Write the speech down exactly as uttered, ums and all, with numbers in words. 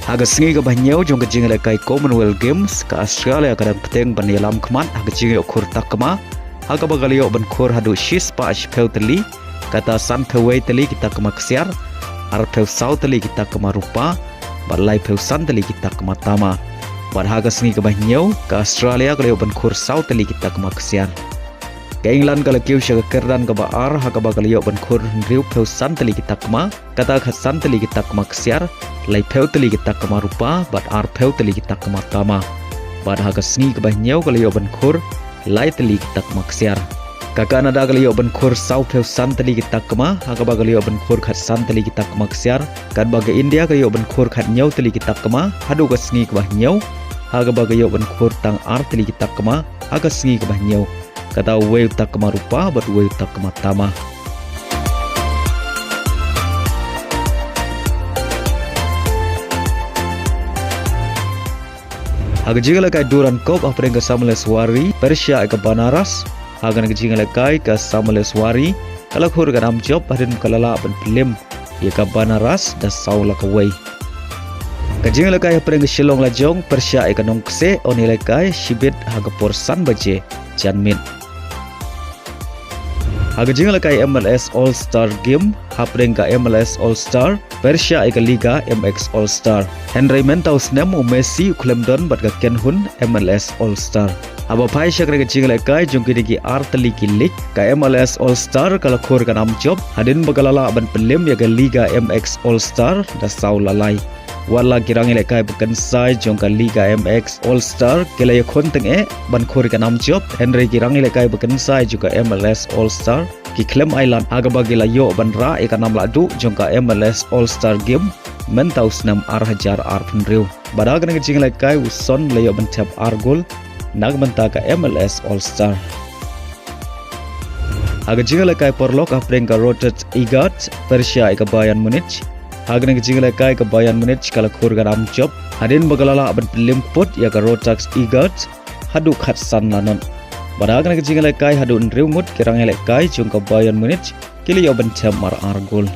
Ha ka sngi kaba hynñiew jong ka jingïalehkai Commonwealth Games, ka Australia ka dang bteng ban ïalam khmat ha ka jingïoh khur takma, ha kaba ka la ïoh ban khur haduh shispah shiphew tylli, kata sanphew wei tylli ki takma ksiar, arphew saw tylli ki takma rupa, bad laiphew san tylli ki takma tama. Bad ha ka sngi kaba hynñiew, ka Australia ka la ïoh ban khur saw tylli ki takma ksiar. Ka England ka la kiew sha ka kyrdan kaba ar, ha kaba ka la ïoh ban khur hynriewphew san tylli ki takma, kata khatsan tylli ki takma ksiar, laiphew tylli ki takma rupa, bad arphew tylli ki takma tama. Bad ha ka sngi kaba hynñiew ka la ïoh ban khur lai tylli ki takma ksiar. Ka Canada ka la ïoh ban khur sawphew san tylli ki takma, ha kaba ka la ïoh ban khur khatsan tylli ki takma ksiar. Katba ka India ka la ïoh ban khur khathynñiew tylli ki takma haduh ka sngi kaba hynñiew, ha kaba ka ïoh ban khur tang ar tylli ki takma ha ka sngi kaba hynñiew. Kata uwei u takma rupa bad uwei u takma tama. Ha ka jingïalehkai Durand Cup hapdeng ka Samaleswari pyrshah ïa ka Banaras. Ha kane ka jingïalehkai ka Samaleswari ka la khur ïa ka nam jop hadien ba ka la lah ban pynlem ïa ka Banaras da saw la kawei. Ka jingïalehkai hapdeng ka Shillong Lajong pyrshah ïa ka Nongkseh, yn ïalehkai shibit ha ka por san baje janmiet. Ha ka jingïalehkai M L S All Star Game, hapdeng ka M L S All Star pyrshah ïa ka Liga M X All Star. Hynrei mynta u snem u Messi u khlem don bad ka kynhun M L S All Star. Haba phai sha kane ka jingïalehkai jong kine ki ar tylli ki league, ka M L S All Star ka la khur ïa ka nam jop hadien ba ka la lah ban pynlem ïa ka Liga M X All Star da saw la lai. Wat la ki rangïalehkai ba kynsai jong ka Liga M X All Star ki la ïakhun tyngeh ban khur ïa ka nam jop, hynrei ki rangïalehkai ba kynsai jong ka M L S All Star ki khlem ailad, ha kaba ki la ïoh ban rah ïa ka nam lahduh jong ka M L S All Star Game mynta u snem ar hajar arphew hynriew. Bad ha kane ka jingïalehkai u Son u la ïoh ban thep ar gol na ka bynta ka M L S All Star. Ha ka jingïalehkai paralok hapdeng ka Roter Start pyrshah ïa ka Bayern Munich. Ha kane ka jingïalehkai ka Bayern Munich ka la khur ïa ka nam jop hadien ba ka la lah ban pynlem kput ïa ka Roter Start haduh khatsan la not. Bad ha kane ka jingïalehkai haduh hynriew ngut ki rangïalehkai jong ka Bayern Munich ki la ïoh ban thep mar ar gol.